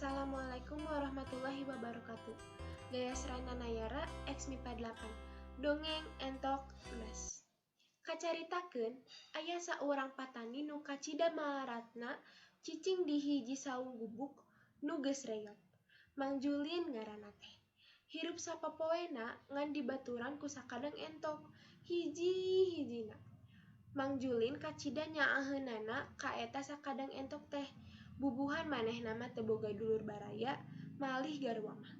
Assalamualaikum warahmatullahi wabarakatuh. Gayasrana Nayara X MIPA 8. Dongeng Entok Emas. Kacaritakeun aya saurang patani nu kacida maratna cicing di hiji saung gubuk nu geus reyot. Mang Julin ngaranna teh. Hirup sapopoena ngan dibaturan ku sakadang entok, hiji-hijina. Mang Julin kacida nyaaheunana ka eta sakadang entok teh. Bubuhan manehna mah teu boga dulur baraya, malih garwa mah.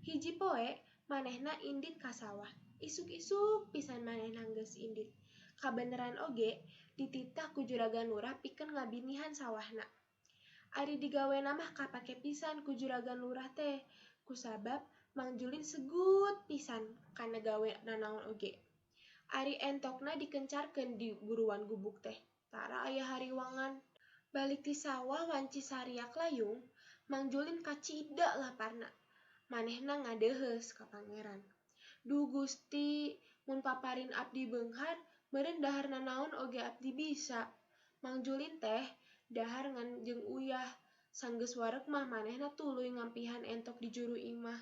Hiji poe manehna indit ka sawah. Isuk-isuk pisan manehna geus indit. Kabeneran oge dititah ku juragan lurah pikeun ngabinihan sawahna. Ari digawena mah kapake pisan ku juragan lurah teh, kusabab Mang Julin segut pisan kana gawe nanaon oge. Ari entokna dikencarkeun di buruan gubuk teh, tara aya hariwangan. Balik ti sawah wanci sariak layung, Mang Julin kacida laparna. Manehna ngadeuheus ka Pangeran. Duh Gusti, mun paparin abdi beunghar, meureun dahar nanaon oge abdi bisa. Mang Julin teh dahar ngan jeung uyah, sanggeus wareg mah manehna tuluy ngampihan entok di juru imah.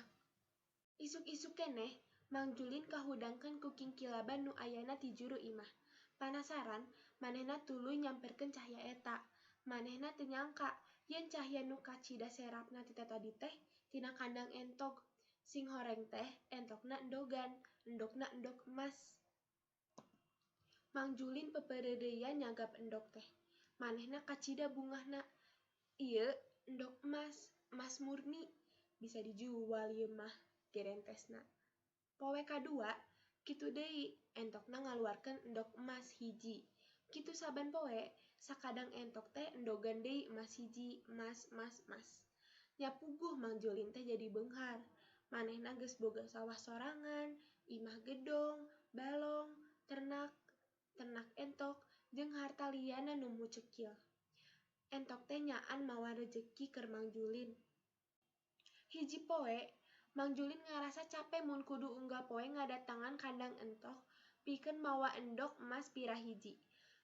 Isuk-isuk keneh, Mang Julin kahudangkeun ku kingkilaban nu ayana ti juru imah. Panasaran, manehna tuluy nyamperkeun cahya eta. Manehna teu nyangka yen cahya nu kacida serapna ti tatadi teh tina kandang entog. Sing horeng teh entokna endogan, endogna endog emas. Mang Julin pepereureuyan nyagap endog teh. Manehna kacida bungahna. Ieu endog emas, emas murni, bisa dijual ieu mah, gerentesna. Poe kadua, kitu deui, entokna ngaluarkeun endog emas hiji. Kitu saban poe, sakadang entok teh endogan deui emas hiji, emas, emas, emas. Nya puguh Mang Julin teh jadi beunghar. Manehna geus boga sawah sorangan, imah gedong, balong, ternak, ternak entok, jeung harta liyana nu mucekil. Entok teh nyaan mawa rejeki keur Mang Julin. Hiji poe, Mang Julin ngarasa cape mun kudu unggal poe ngadatangan kandang entok pikeun mawa endog emas pirahiji.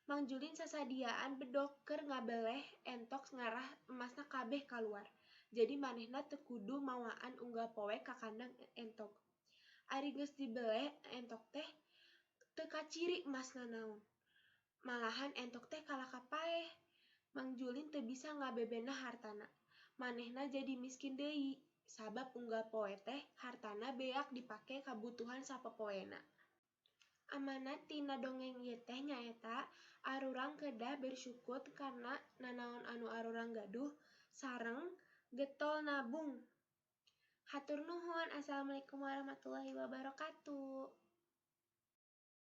Mang Julin sasadiaan bedog keur ngabeleh entok ngarah emasna kabeh kaluar. Jadi manehna teu kudu mawaan unggal poe ka kandang entok. Ari geus dibeleh entok teh teu kaciri emasna naon. Malahan entok teh kalahka paeh. Mang Julin teu bisa ngabebenah hartana. Manehna jadi miskin deui sabab unggal poe teh hartana beak dipake kabutuhan sapopoena. Amanat tina dongeng ieu teh nyaeta arurang kedah bersyukur kana nanaon anu arurang gaduh sareng getol nabung. Hatur nuhun. Assalamualaikum warahmatullahi wabarakatuh.